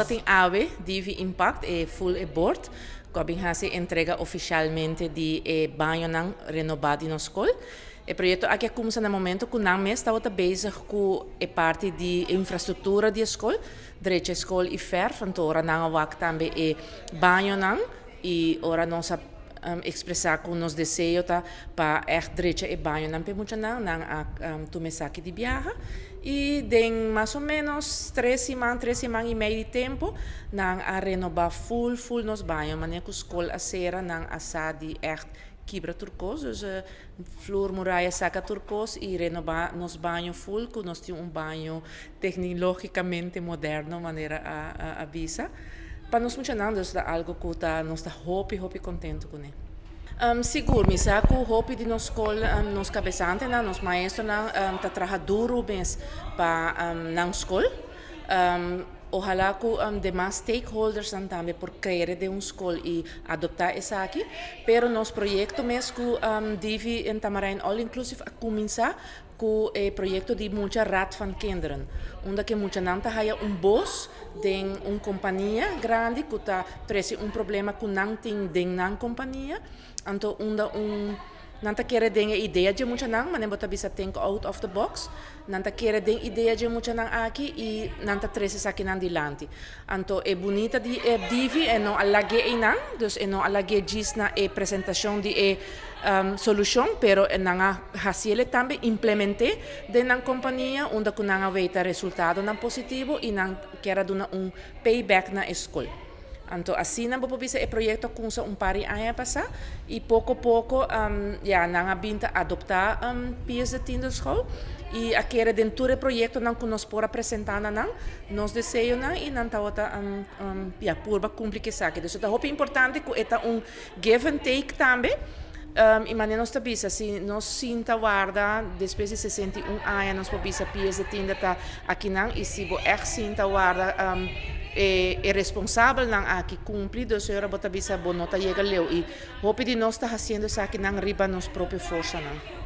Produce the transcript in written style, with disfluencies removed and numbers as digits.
Tin awe Divi Impact, e full e board, ku a bin hasi entrega ofisialmente di e bañonan renobá di nos skol. E proyekto aki a kuminsá na momento ku nan mes tabata bezig ku e parti di infrastruktura di e skol, drecha e skol i fèrf. Anto ora nan a wak tambe e bañonan i ora nos a ekspresá ku nos deseo ta pa ègt drecha e bañonan pa e muchanan, nan a tuma esaki di biaha i den mas o ménos 3 siman, 3 siman i mei di tempu, nan a renobá full full nos baño. Manera ku skol a sera, nan a sa di ègt kibra tur kos, dus flur, muraya, saka tur kos i renobá nos baño full, ku nos tin un baño teknológikamente moderno, manera a bisa. Pa nos muchanan, dus ta algu ku ta nos ta hopi hopi kontentu kuné. Sigur, mi sa ku hopi di nos skol, nos kabesantenan, nos maestronan ta traha duru mes pa nan skol. Ohalá ku demas stakeholders tambe por kere den un skol i adoptá esaki, pero nos proyekto mes ku Divi en Tamarijn All Inclusive a kuminsá ku e proyekto di Mucha Raad van Kinderen, unda ku muchanan ta haya un bos den un kompania grandi ku ta trese un problema ku nan tin den nan kompania, anto unda un nan ta kere den e idea di muchanan, ma bo ta bisa think out of the box, nan ta kere den idea di muchanan aki i nan ta trese esakinan dilanti. Anto e bunita di e Divi e no a lag'é einan, dus e no a lag'é djis na e presentashon di e solushon, pero nan a hasié tambe implement'é den nan kompania, unda ku nan a weta resultadonan positivo i nan ke duna un payback na skol. Anto asina bo por bisa e proyekto a kuminsá un par di aña pasá i poko poko ya nan a bin ta adoptá Pius de Tiende School i a kere den tur e proyektonan ku nos por a presentá na nan, nos deseonan, i nan tabata ya purba kumpli ku esaki. Dus ta hopi importante ku e ta un give and take tambe. I manera nos ta bisa, si nos sinta warda despues di 61 aña nos por bisa Pius de Tiende ta akinan, i si bo echt sinta warda e responsabelnan aki kumpli, dus ora bo ta bisa bo no ta yega leu i hopi di nos ta hasiendo esakinan riba nos propio forsanan.